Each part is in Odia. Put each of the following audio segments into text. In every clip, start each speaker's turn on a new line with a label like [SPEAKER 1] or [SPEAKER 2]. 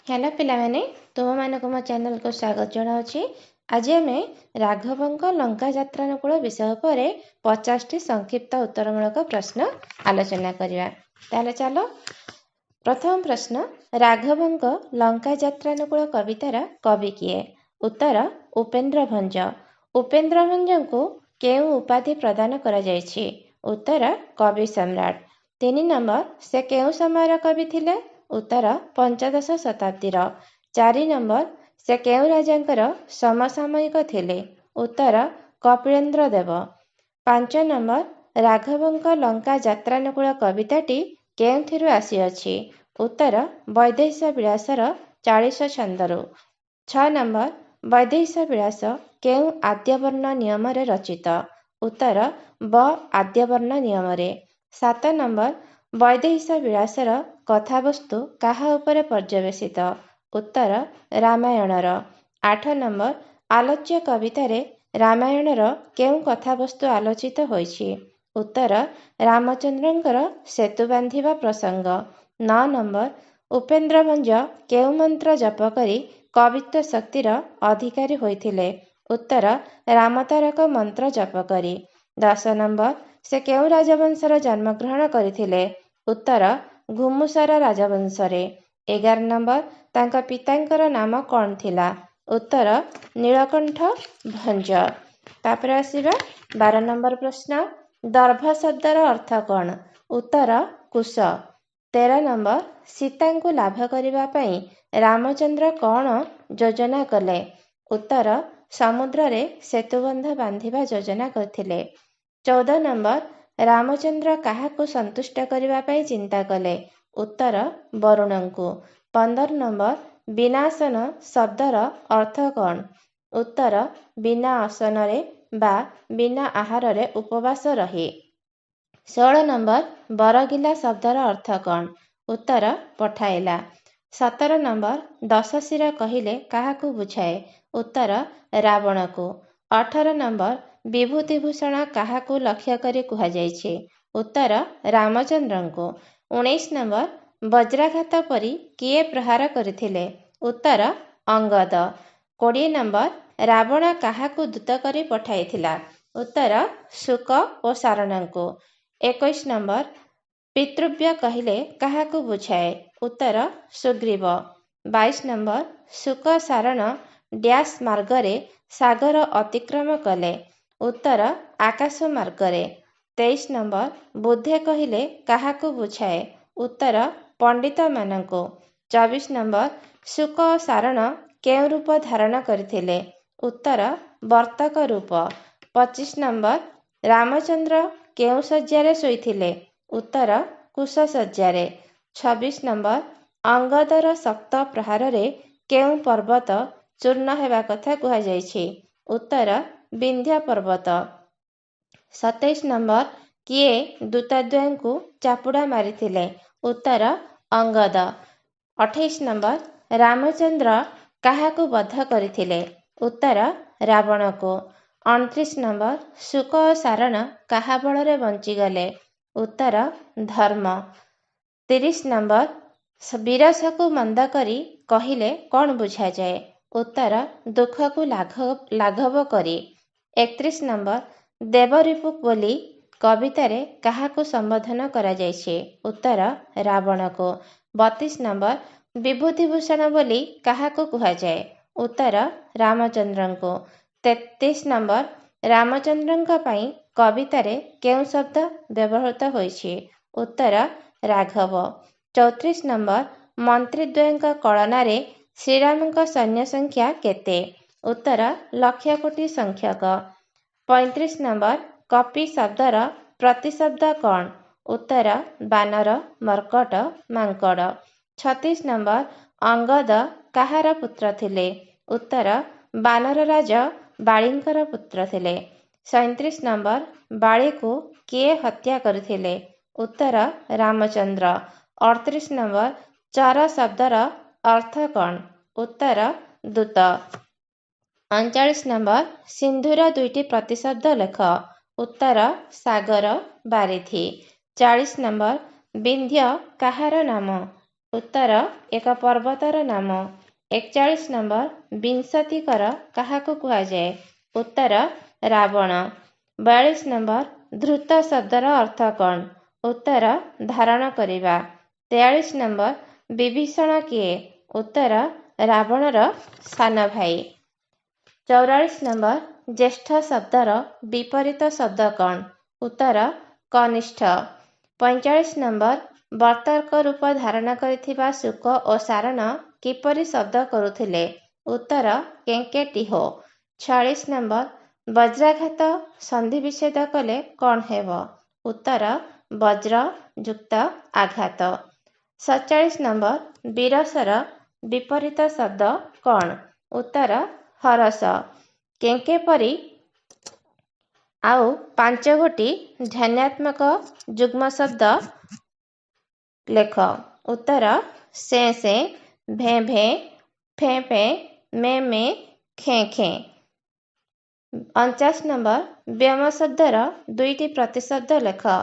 [SPEAKER 1] ହ୍ୟାଲୋ ପିଲାମାନେ, ତୁମମାନଙ୍କୁ ମୋ ଚ୍ୟାନେଲକୁ ସ୍ୱାଗତ ଜଣାଉଛି। ଆଜି ଆମେ ରାଘବଙ୍କ ଲଙ୍କା ଯାତ୍ରାନୁକୂଳ ବିଷୟ ଉପରେ 50ଟି ସଂକ୍ଷିପ୍ତ ଉତ୍ତରମୂଳକ ପ୍ରଶ୍ନ ଆଲୋଚନା କରିବା। ତାହେଲେ ଚାଲ। ପ୍ରଥମ ପ୍ରଶ୍ନ, ରାଘବଙ୍କ ଲଙ୍କା ଯାତ୍ରାନୁକୂଳ କବିତାର କବି କିଏ? ଉତ୍ତର, ଉପେନ୍ଦ୍ର ଭଞ୍ଜ। ଉପେନ୍ଦ୍ର ଭଞ୍ଜଙ୍କୁ କେଉଁ ଉପାଧି ପ୍ରଦାନ କରାଯାଇଛି? ଉତ୍ତର, କବି ସମ୍ରାଟ। 3 ନମ୍ବର, ସେ କେଉଁ ସମୟର କବି ଥିଲେ? ଉତ୍ତର, ପଞ୍ଚଦଶ ଶତାବ୍ଦୀର। 4 ନମ୍ବର, ସେ କେଉଁ ରାଜାଙ୍କର ସମସାମୟିକ ଥିଲେ? ଉତ୍ତର, କପିଳେନ୍ଦ୍ର ଦେବ। 5 ନମ୍ବର, ରାଘବଙ୍କ ଲଙ୍କା ଯାତ୍ରାନୁକୂଳ କବିତାଟି କେଉଁଥିରୁ ଆସିଅଛି? ଉତ୍ତର, ବୈଦେହୀଶ ବିଳାସର 40 ଛନ୍ଦରୁ। 6 ନମ୍ବର, ବୈଦେହୀଶ ବିଳାସ କେଉଁ ଆଦ୍ୟବର୍ଣ୍ଣ ନିୟମରେ ରଚିତ? ଉତ୍ତର, ବ ଆଦ୍ୟବର୍ଣ୍ଣ ନିୟମରେ। 7 ନମ୍ବର, ବୈଦେହୀଶ ବିଳାସର କଥାବସ୍ତୁ କାହା ଉପରେ ପର୍ଯ୍ୟବେସିତ? ଉତ୍ତର, ରାମାୟଣର। 8 ନମ୍ବର, ଆଲୋଚ୍ୟ କବିତାରେ ରାମାୟଣର କେଉଁ କଥାବସ୍ତୁ ଆଲୋଚିତ ହୋଇଛି? ଉତ୍ତର, ରାମଚନ୍ଦ୍ରଙ୍କର ସେତୁ ବାନ୍ଧିବା ପ୍ରସଙ୍ଗ। 9 ନମ୍ବର, ଉପେନ୍ଦ୍ର ଭଞ୍ଜ କେଉଁ ମନ୍ତ୍ର ଜପ କରି କବିତ୍ୱ ଶକ୍ତିର ଅଧିକାରୀ ହୋଇଥିଲେ? ଉତ୍ତର, ରାମତାରକ ମନ୍ତ୍ର ଜପ କରି। 10 ନମ୍ବର, ସେ କେଉଁ ରାଜବଂଶର ଜନ୍ମଗ୍ରହଣ କରିଥିଲେ? ଉତ୍ତର, ଘୁମୁସର ରାଜବଂଶରେ। 11 ନମ୍ବର, ତାଙ୍କ ପିତାଙ୍କର ନାମ କ'ଣ ଥିଲା? ଉତ୍ତର, ନୀଳକଣ୍ଠ ଭଞ୍ଜ। ତାପରେ ଆସିବା 12 ନମ୍ବର ପ୍ରଶ୍ନ, ଦର୍ଭ ଶବ୍ଦର ଅର୍ଥ କ'ଣ? ଉତ୍ତର, କୁଶ। 13 ନମ୍ବର, ସୀତାଙ୍କୁ ଲାଭ କରିବା ପାଇଁ ରାମଚନ୍ଦ୍ର କ'ଣ ଯୋଜନା କଲେ? ଉତ୍ତର, ସମୁଦ୍ରରେ ସେତୁବନ୍ଧ ବାନ୍ଧିବା ଯୋଜନା କରିଥିଲେ। 14 ନମ୍ବର, ରାମଚନ୍ଦ୍ର କାହାକୁ ସନ୍ତୁଷ୍ଟ କରିବା ପାଇଁ ଚିନ୍ତା କଲେ? ଉତ୍ତର, ବରୁଣଙ୍କୁ। 15 ନମ୍ବର, ବିନାଶନ ଶବ୍ଦର ଅର୍ଥ କ'ଣ? ଉତ୍ତର, ବିନା ଅଶନରେ ବା ବିନା ଆହାରରେ ଉପବାସ ରହି। 16 ନମ୍ବର, ବରଗିଲା ଶବ୍ଦର ଅର୍ଥ କ'ଣ? ଉତ୍ତର, ପଠାଇଲା। 17 ନମ୍ବର, ଦଶଶିର କହିଲେ କାହାକୁ ବୁଝାଏ? ଉତ୍ତର, ରାବଣକୁ। 18 ନମ୍ବର, ବିଭୂତିଭୂଷଣ କାହାକୁ ଲକ୍ଷ୍ୟ କରି କୁହାଯାଇଛି? ଉତ୍ତର, ରାମଚନ୍ଦ୍ରଙ୍କୁ। 19 ନମ୍ବର, ବଜ୍ରାଘାତ ପରି କିଏ ପ୍ରହାର କରିଥିଲେ? ଉତ୍ତର, ଅଙ୍ଗଦ। 20 ନମ୍ବର, ରାବଣ କାହାକୁ ଦୂତ କରି ପଠାଇଥିଲା? ଉତ୍ତର, ଶୁକ ଓ ସାରଣଙ୍କୁ। 21 ନମ୍ବର, ପିତୃବ୍ୟ କହିଲେ କାହାକୁ ବୁଝାଏ? ଉତ୍ତର, ସୁଗ୍ରୀବ। 22 ନମ୍ବର, ଶୁକ ସାରଣ ଡ୍ୟାସ୍ ମାର୍ଗରେ ସାଗର ଅତିକ୍ରମ କଲେ? ଉତ୍ତର, ଆକାଶ ମାର୍ଗରେ। 23 ନମ୍ବର, ବୁଦ୍ଧେ କହିଲେ କାହାକୁ ବୁଝାଏ? ଉତ୍ତର, ପଣ୍ଡିତମାନଙ୍କୁ। 24 ନମ୍ବର, ଶୁକ ଓ ସାରଣ କେଉଁ ରୂପ ଧାରଣ କରିଥିଲେ? ଉତ୍ତର, ବର୍ତ୍ତକ ରୂପ। 25 ନମ୍ବର, ରାମଚନ୍ଦ୍ର କେଉଁ ଶଯ୍ୟାରେ ଶୋଇଥିଲେ? ଉତ୍ତର, କୁଶ ଶଯ୍ୟାରେ। 26 ନମ୍ବର, ଅଙ୍ଗଦର ଶକ୍ତ ପ୍ରହାରରେ କେଉଁ ପର୍ବତ ଚୂର୍ଣ୍ଣ ହେବା କଥା କୁହାଯାଇଛି? ଉତ୍ତର, ବିନ୍ଧ୍ୟ ପର୍ବତ। 27 ନମ୍ବର, କିଏ ଦୂତଦ୍ୱୟଙ୍କୁ ଚାପୁଡ଼ା ମାରିଥିଲେ? ଉତ୍ତର, ଅଙ୍ଗଦ। 28 ନମ୍ବର, ରାମଚନ୍ଦ୍ର କାହାକୁ ବଧ କରିଥିଲେ? ଉତ୍ତର, ରାବଣକୁ। 29 ନମ୍ବର, ଶୁକ ଓ ସାରଣ କାହା ବଳରେ ବଞ୍ଚିଗଲେ? ଉତ୍ତର, ଧର୍ମ। 30 ନମ୍ବର, ବିରସକୁ ମନ୍ଦ କରି କହିଲେ କ'ଣ ବୁଝାଯାଏ? ଉତ୍ତର, ଦୁଃଖକୁ ଲାଘବ କରି। 31 ନମ୍ବର, ଦେବରିପୁ ବୋଲି କବିତାରେ କାହାକୁ ସମ୍ବୋଧନ କରାଯାଇଛି? ଉତ୍ତର, ରାବଣକୁ। 32 ନମ୍ବର, ବିଭୂତିଭୂଷଣ ବୋଲି କାହାକୁ କୁହାଯାଏ? ଉତ୍ତର, ରାମଚନ୍ଦ୍ରଙ୍କୁ। 33 ନମ୍ବର, ରାମଚନ୍ଦ୍ରଙ୍କ ପାଇଁ କବିତାରେ କେଉଁ ଶବ୍ଦ ବ୍ୟବହୃତ ହୋଇଛି? ଉତ୍ତର, ରାଘବ। 34 ନମ୍ବର, ମନ୍ତ୍ରୀଦ୍ୱୟଙ୍କ କଳନାରେ ଶ୍ରୀରାମଙ୍କ ସୈନ୍ୟ ସଂଖ୍ୟା କେତେ? ଉତ୍ତର, ଲକ୍ଷ କୋଟି ସଂଖ୍ୟକ। 35 ନମ୍ବର, କପି ଶବ୍ଦର ପ୍ରତିଶବ୍ଦ କ'ଣ? ଉତ୍ତର, ବାନର, ମର୍କଟ, ମାଙ୍କଡ଼। 36 ନମ୍ବର, ଅଙ୍ଗଦ କାହାର ପୁତ୍ର ଥିଲେ? ଉତ୍ତର, ବାନରରାଜ ବାଳୀଙ୍କର ପୁତ୍ର ଥିଲେ। 37 ନମ୍ବର, ବାଳୀକୁ କିଏ ହତ୍ୟା କରିଥିଲେ? ଉତ୍ତର, ରାମଚନ୍ଦ୍ର। 38 ନମ୍ବର, ଚର ଶବ୍ଦର ଅର୍ଥ କ'ଣ? ଉତ୍ତର, ଦୂତ। 39 ନମ୍ବର, ସିନ୍ଧୁର ଦୁଇଟି ପ୍ରତିଶବ୍ଦ ଲେଖ। ଉତ୍ତର, ସାଗର, ବାରିଧି। 40 ନମ୍ବର, ବିନ୍ଧ୍ୟ କାହାର ନାମ? ଉତ୍ତର, ଏକ ପର୍ବତର ନାମ। 41 ନମ୍ବର, ବିଂଶତିକର କାହାକୁ କୁହାଯାଏ? ଉତ୍ତର, ରାବଣ। 42 ନମ୍ବର, ଧୃତ ଶବ୍ଦର ଅର୍ଥ କ'ଣ? ଉତ୍ତର, ଧାରଣ କରିବା। 43 ନମ୍ବର, ବିଭୀଷଣ କିଏ? ଉତ୍ତର, ରାବଣର ସାନ ଭାଇ। 44 ନମ୍ବର, ଜ୍ୟେଷ୍ଠ ଶବ୍ଦର ବିପରୀତ ଶବ୍ଦ କ'ଣ? ଉତ୍ତର, କନିଷ୍ଠ। 45 ନମ୍ବର, ବର୍ତ୍ତକ ରୂପ ଧାରଣ କରିଥିବା ଶୁକ ଓ ସାରଣ କିପରି ଶବ୍ଦ କରୁଥିଲେ? ଉତ୍ତର, କେଙ୍କେଟିହୋ। 46 ନମ୍ବର, ବଜ୍ରାଘାତ ସନ୍ଧି ବିଚ୍ଛେଦ କଲେ କ'ଣ ହେବ? ଉତ୍ତର, ବଜ୍ର ଯୁକ୍ତ ଆଘାତ। 47 ନମ୍ବର, ବିରସର ବିପରୀତ ଶବ୍ଦ କ'ଣ? ଉତ୍ତର, ହରସ। କେଙ୍କେ ପରି ଆଉ 5 ଗୋଟି ଧ୍ୱନ୍ୟାତ୍ମକ ଯୁଗ୍ମ ଶବ୍ଦ ଲେଖ। ଉତ୍ତର, ସେଁ ସେଁ, ଭେଁ ଭେଁ, ଫେଁ ଫେଁ, ମେଁ ମେଁ, ଖେଁ ଖେଁ। 49 ନମ୍ବର, ବ୍ୟୋମ ଶବ୍ଦର 2ଟି ପ୍ରତିଶବ୍ଦ ଲେଖ।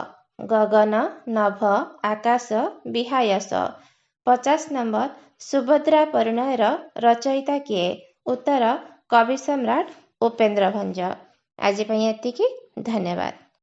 [SPEAKER 1] ଗଗନ, ନଭ, ଆକାଶ, ବିହାୟସ। 50 ନମ୍ବର, ସୁଭଦ୍ରା ପରିଣୟର ରଚୟିତା କିଏ? ଉତ୍ତର, କବି ସମ୍ରାଟ ଉପେନ୍ଦ୍ର ଭଞ୍ଜ। ଆଜି ପାଇଁ ଏତିକି, ଧନ୍ୟବାଦ।